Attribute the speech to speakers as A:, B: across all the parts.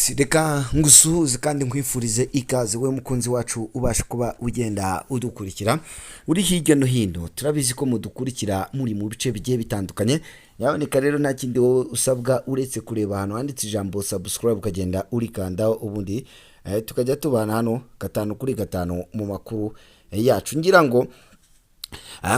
A: Yes, reka ngusuhuze kandi nkwifurize ikaze, we mukunzi wacu ubasha kuba ugenda udukurikira uri hirya no hino. Turabizi ko mudukurikira muri mu bice bigiye bitandukanye. Yaboneka rero, nta kindi wowe usabwa uretse kureba ahantu handitse ijambo "subscribe", ukagenda urikandaho, ubundi tukajya tubana hano gatanu kuri gatanu mu makuru yacu. Ngira ngo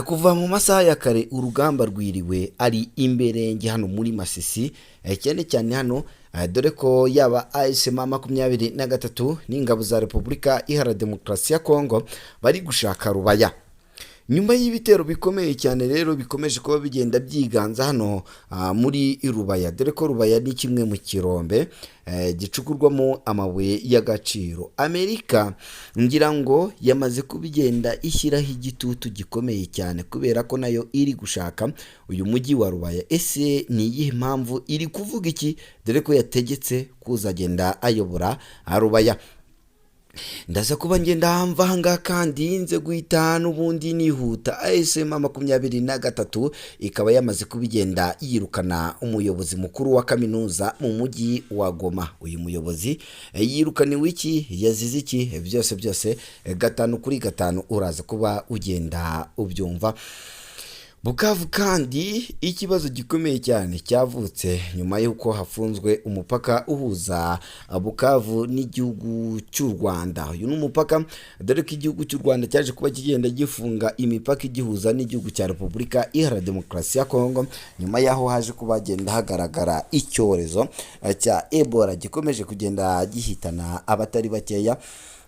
A: kuva mu masaha ya kare urugamba rwiriwe ari imberenge hano muri Masisi, cyane cyane hano, dore ko yaba AFC M23 n'ingabo za Repubulika Iharanira Demokarasi ya Kongo bari gushaka Rubaya. Nyuma y'ibitero bikomeye cyane rero bikomeje kuba bigenda byiganza hano muri Rubaya, dore ko Rubaya ni kimwe mu kirombe gicukurwamo amabuye y'agaciro. Amerika ngira ngo yamaze kubigenda ishyiraho igitutu gikomeye cyane, kubera ko nayo iri gushaka uyu mujyi wa Rubaya. Ese ni iyihe mpamvu? Iri kuvuga iki? Dore ko yategetse kuzagenda ayobora Rubaya. Ndaza kuba ngenda mva ahangaha kandi nze guhita n'ubundi nihuta. AFC M23 ikaba yamaze kubigenda yirukana umuyobozi mukuru wa kaminuza mu mujyi wa Goma. Uyu muyobozi yirukaniwe iki? Yazize iki? Byose byose, gatanu kuri gatanu, uraza kuba ugenda ubyumva. Bukavu kandi ikibazo gikomeye cyane cyavutse nyuma y'uko hafunzwe umupaka uhuza Bukavu n'igihugu cy'u Rwanda. Uyu ni umupaka, dore ko igihugu cy'u Rwanda cyaje kuba kigenda gifunga imipaka igihuza n'igihugu cya Repubulika Iharanira Demokarasi ya Kongo, nyuma y'aho haje kuba hagenda hagaragara icyorezo cya Ebola gikomeje kugenda gihitana abatari bakeya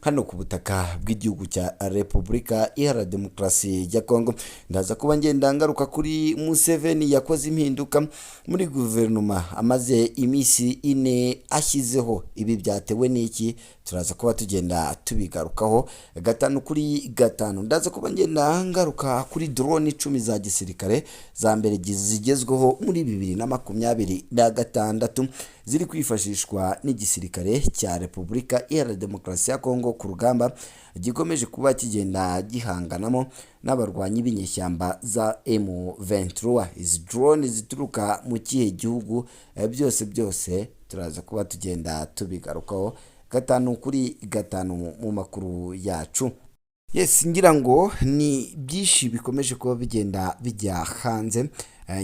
A: hano ku butaka bw'igihugu cya Repubulika Iharanira Demokarasi ya Kongo. Ndaza kuba ngenda ngaruka kuri Museveni yakoze impinduka muri guverinoma amaze iminsi 4 ashyizeho. Ibi byatewe n'iki? Turaza kuba tugenda tubigarukaho gatanu kuri gatanu. Ndaza kuba ngenda ngaruka kuri drone 10 za gisirikare za mbere zigezweho muri 2026, ziri kwifashishwa n'igisirikare cya Repubulika Iharanira Demokarasi ya Kongo ku rugamba gikomeje kuba kigenda gihanganamo n'abarwanyi b'inyeshyamba za M23. Izi drone zituruka mu kihe gihugu? Byose byose turaza kuba tugenda tubigarukaho gatanu kuri gatanu mu makuru yacu. Yes, ngira ngo ni byinshi bikomeje kuba bigenda bijya hanze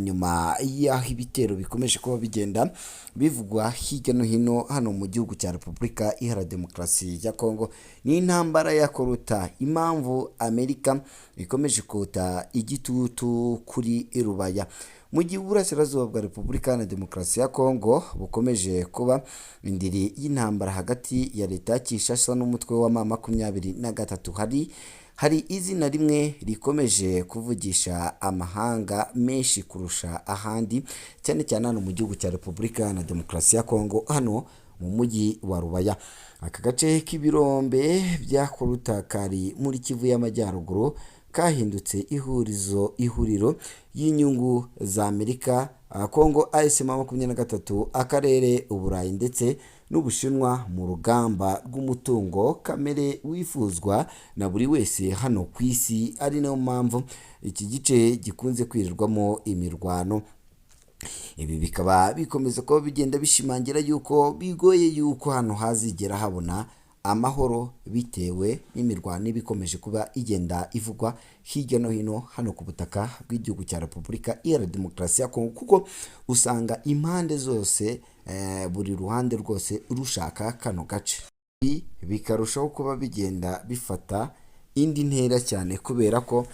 A: nyuma y'aho ibitero bikomeje kuba bigenda bivugwa hirya no hino hano mu gihugu cya Repubulika Iharanira Demokarasi ya Kongo. Ni intambara ya koruta, impamvu Amerika ikomeje kota igitutu kuri Rubaya. Mu gihe uburasirazuba bwa Repubulika na Demokarasi ya Kongo bukomeje kuba indiri y'intambara hagati ya leta ya Kinshasa n'umutwe wa M23, hari izina rimwe rikomeje kuvugisha amahanga menshi kurusha ahandi, cyane cyane hano mu gihugu cya Repubulika na Demokarasi ya Kongo, hano mu mujyi wa Rubaya. Aka gace k'ibirombe bya koruta kari muri Kivu y'Amajyaruguru kahindutse ihurizo, ihuriro y'inyungu za Amerika, Kongo, AFC M23, akarere, Uburayi ndetse n'Ubushinwa mu rugamba rw'umutungo kamere wifuzwa na buri wese hano ku isi, ari nayo mpamvu iki gice gikunze kwirirwamo imirwano. Ibi bikaba bikomeza kuba bigenda bishimangira yuko bigoye yuko hano hazigera habona amahoro, bitewe n'imirwano iba ikomeje kuba igenda ivugwa hirya no hino hano ku butaka bw'igihugu cya Repubulika Iharanira Demokarasi ya Kongo, kuko usanga impande zose, buri ruhande rwose rushaka kano gace. Ibi bikarushaho kuba bigenda bifata indi ntera cyane, kubera ko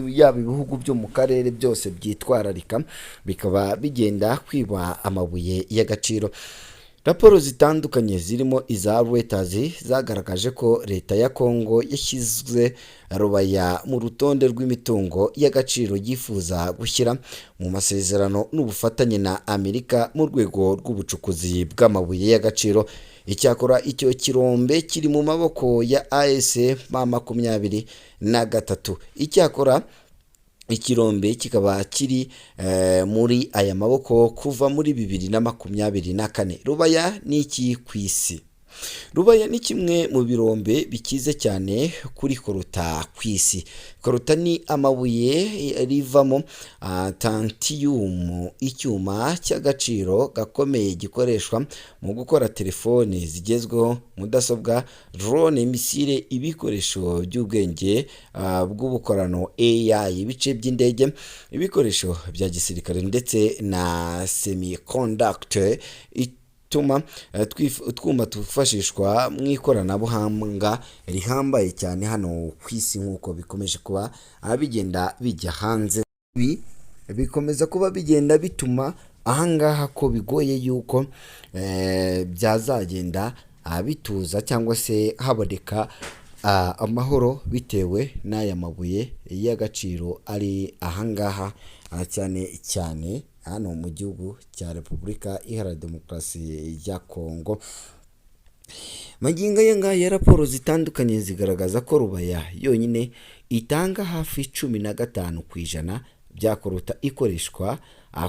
A: yaba ibihugu byo mu karere byose byitwararika, bikaba bigenda kwiba amabuye y'agaciro. Raporo zitandukanye zirimo iza Reuters zagaragaje ko leta ya Kongo yashyize Rubaya mu rutonde rw'imitungo y'agaciro yifuza gushyira mu masezerano n'ubufatanye na Amerika mu rwego rw'ubucukuzi bw'amabuye y'agaciro. Icyakora icyo kirombe kiri mu maboko ya AFC M23. Icyakora ikirombe kikaba kiri muri aya maboko kuva muri 2024. Rubaya ni iki ku isi? Rubaya ni kimwe mu birombe bikize cyane kuri coltan ku isi. Coltan ni amabuye rivamo tantalum, icyuma cy'agaciro gakomeye gikoreshwa mu gukora telefoni zigezweho, mudasobwa, drone, missile, ibikoresho by'ubwenge bw'ubukorano AI, ibice by'indege, ibikoresho bya gisirikare ndetse na semiconductor ituma utwuma twifashishwa mu ikoranabuhanga rihambaye cyane hano ku isi, nk'uko bikomeje kuba bigenda bijya hanze. Ibi bikomeza kuba bigenda bituma ahangaha ko bigoye yuko byazagenda bituza cyangwa se haboneka amahoro, bitewe n'aya mabuye y'agaciro ari ahangaha, cyane cyane hano mu gihugu cya Repubulika Iharanira Demokarasi ya Kongo. Magingo aya ngaya, raporo zitandukanye zigaragaza ko Rubaya yonyine itanga hafi 15% bya coltan ikoreshwa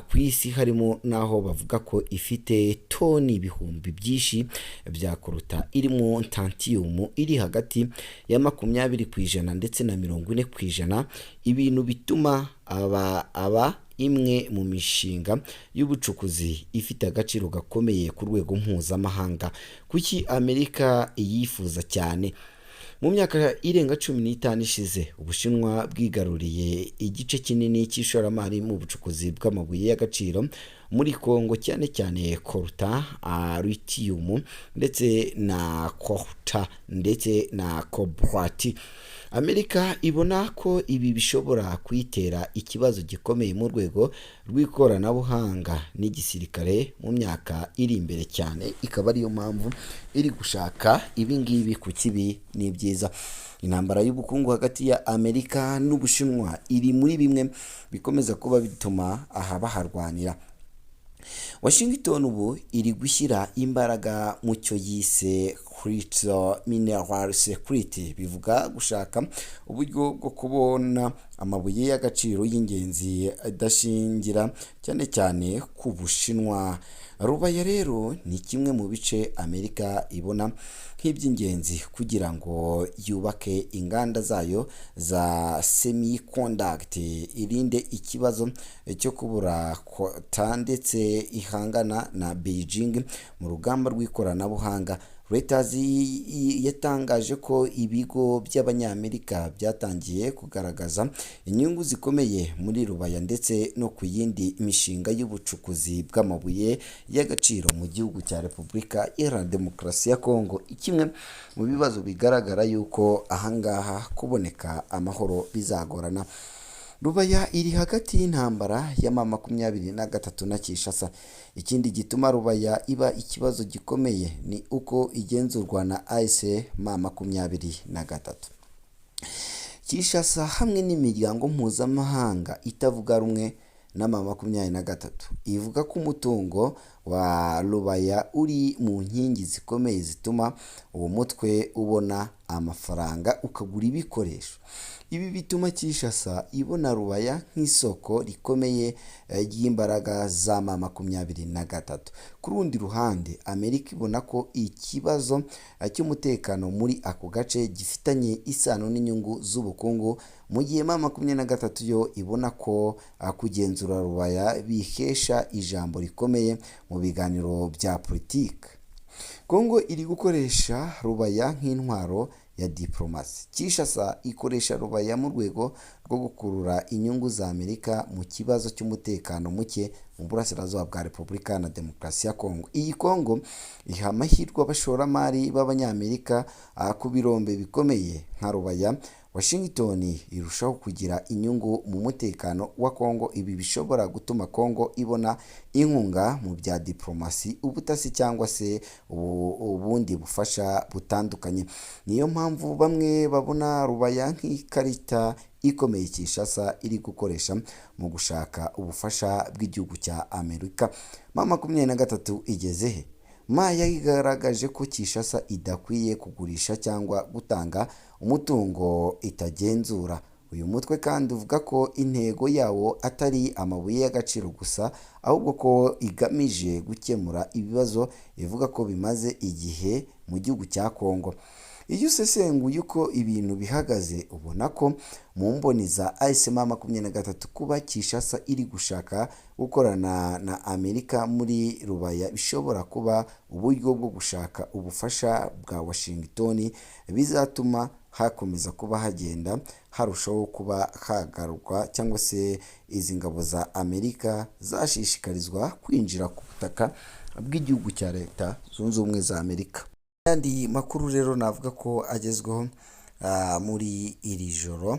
A: ku isi, harimo n'aho bavuga ko ifite toni ibihumbi byinshi bya coltan irimo tantalum iri hagati ya 20% ndetse na 40%, ibintu bituma aba imwe mu mishinga y'ubucukuzi ifite agaciro gakomeye ku rwego mpuzamahanga. Kuki Amerika iyifuza cyane? Mu myaka irenga 15 ishize, Ubushinwa bwigaruriye igice kinini cy'ishoramari mu bucukuzi bw'amabuye y'agaciro muri Kongo, cyane cyane coltan, lithium ndetse na coltan ndetse na cobalt. Amerika ibona ko ibi bishobora kuyitera ikibazo gikomeye mu rwego rw'ikoranabuhanga n'igisirikare mu myaka iri imbere cyane, ikaba ariyo mpamvu iri gushaka ibi ngibi ku kibi n'ibyiza. Intambara y'ubukungu hagati ya Amerika n'Ubushinwa iri muri bimwe bikomeza kuba bituma aha baharwanira. Washington ubu iri gushyira imbaraga mu cyo yise critical mineral security, bivuga gushaka uburyo bwo kubona amabuye y'agaciro y'ingenzi adashingira cyane cyane ku Bushinwa. Rubaya rero ni kimwe mu bice Amerika ibona nk'iby'ingenzi kugira ngo yubake inganda zayo za semiconductor, irinde ikibazo cyo kubura coltan ndetse ihangana na Beijing mu rugamba rw'ikoranabuhanga. Reuters yatangaje ko ibigo by'Abanyamerika byatangiye kugaragaza inyungu zikomeye muri Rubaya ndetse no ku yindi mishinga y'ubucukuzi bw'amabuye y'agaciro mu gihugu cya Repubulika Iharanira Demokarasi ya Kongo. Kimwe mu bibazo bigaragara yuko ahangaha kuboneka amahoro bizagorana. Rubaya iri hagati y'intambara ya M23 na Kinshasa. Ikindi gituma Rubaya iba ikibazo gikomeye ni uko igenzurwa na AFC M23. Kinshasa hamwe n'imiryango mpuzamahanga itavuga rumwe na M23 ivuga ko umutungo wa Rubaya uri mu nkingi zikomeye zituma uwo mutwe ubona amafaranga ukagura ibikoresho. Ibi bituma Kinshasa ibona Rubaya nk'isoko rikomeye ry'imbaraga za M23. Ku rundi ruhande, Amerika ibona ko ikibazo cy'umutekano muri ako gace gifitanye isano n'inyungu z'ubukungu, mu gihe M23 yo ibona ko kugenzura Rubaya bihesha ijambo rikomeye mu biganiro bya politiki. Kongo iri gukoresha Rubaya nk'intwaro ya diplomasi. Kinshasa ikoresha Rubaya mu rwego rwo gukurura inyungu za Amerika mu kibazo cy'umutekano muke mu burasirazuba bwa Repubulika na Demokarasi ya Kongo. Iyi Kongo iha amahirwe abashoramari b'Abanyamerika ku birombe bikomeye nka Rubaya. Washington irushaho kugira inyungu mu mutekano wa Kongo. Ibi bishobora gutuma Kongo ibona inkunga mu bya diplomasi, ubutasi cyangwa se ubundi bufasha butandukanye. Niyo mpamvu bamwe babona Rubaya nk'ikarita ikomeye Kinshasa iri gukoresha mu gushaka ubufasha bw'igihugu cya Amerika. M23 igeze he? Ma yagaragaje ko Kinshasa idakwiye kugurisha cyangwa gutanga umutungo itagenzura. Uyu mutwe kandi uvuga ko intego yawo atari amabuye y'agaciro gusa, ahubwo ko igamije gukemura ibibazo ivuga ko bimaze igihe mu gihugu cya Congo. Iyo usesenguye uko ibintu bihagaze, ubona ko mu mboni za AFC M23 kuba Kinshasa iri gushaka gukorana na Amerika muri Rubaya bishobora kuba uburyo bwo gushaka ubufasha bwa Washington, bizatuma hakomeza kuba hagenda harushaho kuba hagarurwa cyangwa se izi ngabo za Amerika zashishikarizwa kwinjira ku butaka bw'igihugu cya Leta Zunze Ubumwe za Amerika. Ayandi makuru rero navuga ko agezweho muri iri joro,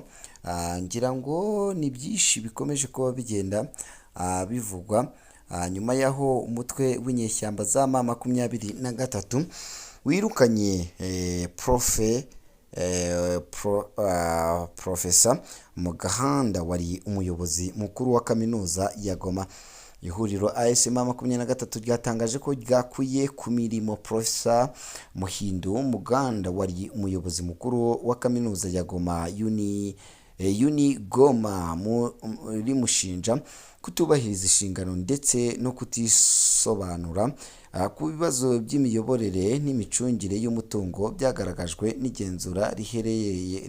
A: ngira ngo ni byinshi bikomeje kuba bigenda bivugwa nyuma y'aho umutwe w'inyeshyamba za M23 wirukanye Profesa Muganda wari umuyobozi mukuru wa kaminuza ya Goma. Ihuriro AFC M23 ryatangaje ko ryakuye ku mirimo Profesa Muhindo Muganda wari umuyobozi mukuru wa kaminuza ya Goma Uni Goma, rimushinja kutubahiriza inshingano ndetse no kutisobanura ku bibazo by'imiyoborere n'imicungire y'umutungo byagaragajwe n'igenzura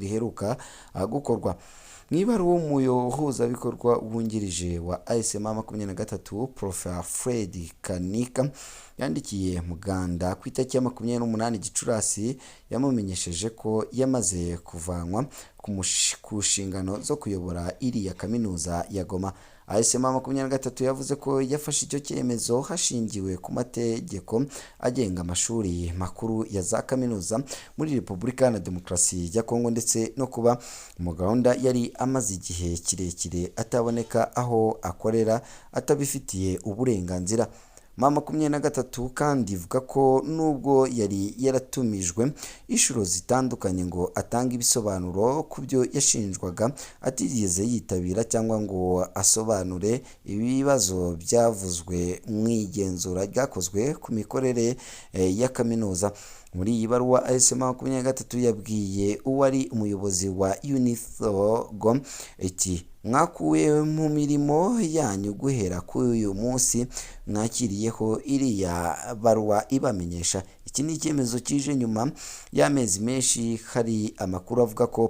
A: riheruka gukorwa. Mu ibaruwa umuhuzabikorwa wungirije wa AFC M23 Prof Fred Kanika yandikiye Muganda ku itariki ya 28 Gicurasi, yamumenyesheje ko yamaze kuvanwa ku nshingano zo kuyobora iriya kaminuza ya Goma. AFC M23 yavuze ko yafashe icyo cyemezo hashingiwe ku mategeko agenga amashuri makuru ya za kaminuza muri Repubulika na Demokarasi ya Kongo, ndetse no kuba Muganda yari amaze igihe kirekire ataboneka aho akorera atabifitiye uburenganzira. M23 kandi ivuga ko nubwo yari yaratumijwe inshuro zitandukanye ngo atange ibisobanuro ku byo yashinjwaga, atigeze yitabira cyangwa ngo asobanure ibibazo byavuzwe mu igenzura ryakozwe ku mikorere ya kaminuza. Muri iyi baruwa AFC M23 yabwiye uwari umuyobozi wa Unithogo iti: "Mwakuwe mu mirimo yanyu guhera kuri uyu munsi mwakiriyeho iriya baruwa ibamenyesha." Iki ni icyemezo kije nyuma y'amezi menshi hari amakuru avuga ko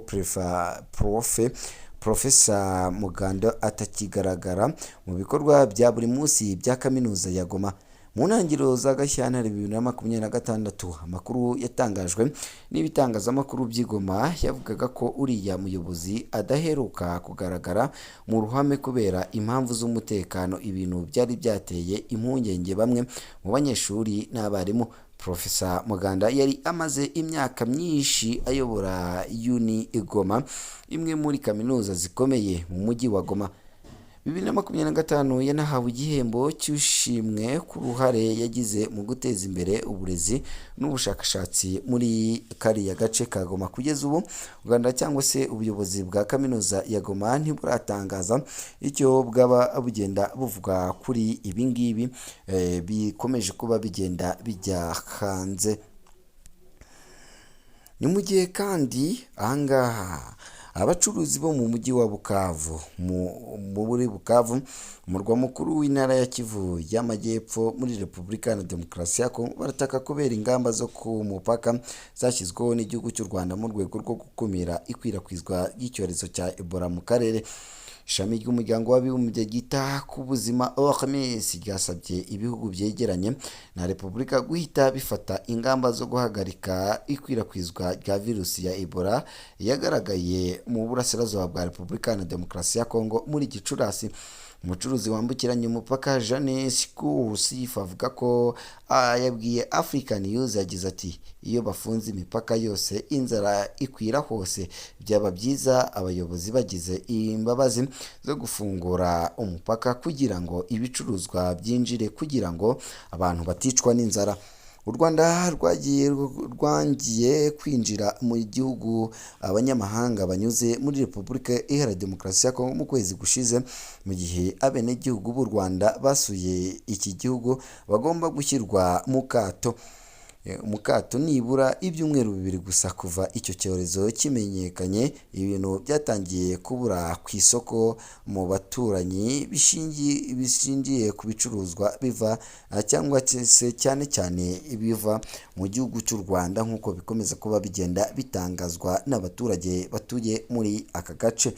A: Profesa Muganda atakigaragara mu bikorwa bya buri munsi bya kaminuza ya Goma. Mu ntangiriro za Gashyantare 2026, amakuru yatangajwe n'ibitangazamakuru by'i Goma yavugaga ko uriya muyobozi adaheruka kugaragara mu ruhame kubera impamvu z'umutekano, ibintu byari byateye impungenge bamwe mu banyeshuri n'abarimu. Profesa Muganda yari amaze imyaka myinshi ayobora Uni Goma, imwe muri kaminuza zikomeye mu mujyi wa Goma. 2025 yanahawe igihembo cy'ishimwe ku ruhare yagize mu guteza imbere uburezi n'ubushakashatsi muri kariya gace ka Goma. Kugeza ubu u Rwanda cyangwa se ubuyobozi bwa kaminuza ya Goma ntiburatangaza icyo bwaba bugenda buvuga kuri ibi ngibi bikomeje kuba bigenda bijya hanze. Ni mu gihe kandi ahangaha abacuruzi bo mu mujyi wa Bukavu, muri Bukavu, umurwa mukuru w'intara ya Kivu y'Amajyepfo muri Repubulika ya Demokarasi ya Kongo, barataka kubera ingamba zo ku mupaka zashyizweho n'igihugu cy'u Rwanda mu rwego rwo gukumira ikwirakwizwa ry'icyorezo cya Ebola mu karere. Ishami ry'Umuryango w'Abibumbye ryita ku buzima OMS ryasabye ibihugu byegeranye na Repubulika guhita bifata ingamba zo guhagarika ikwirakwizwa rya virusi ya Ebola yagaragaye mu burasirazuba bwa Repubulika na Demokarasi ya Kongo muri Gicurasi. Umucuruzi wambukiranya umupaka Jeanne Sikusif avuga ko yabwiye Africa News, yagize ati: "Iyo bafunze imipaka yose, inzara ikwira hose. Byaba byiza abayobozi bagize imbabazi zo gufungura umupaka kugira ngo ibicuruzwa byinjire, kugira ngo abantu baticwa n'inzara." U Rwanda rwagiye rwangiye kwinjira mu gihugu abanyamahanga banyuze muri Repubulika Iharanira Demokarasi ya Kongo mu kwezi gushize, mu gihe abenegihugu b'u Rwanda basuye iki gihugu bagomba gushyirwa mu kato. mu kato nibura ibyumweru 2 gusa kuva icyo cyorezo kimenyekanye, ibintu byatangiye kubura ku isoko mu baturanyi bishingiye ku bicuruzwa biva cyangwa se cyane cyane ibiva mu gihugu cy'u Rwanda, nk'uko bikomeza kuba bigenda bitangazwa n'abaturage batuye muri aka gace.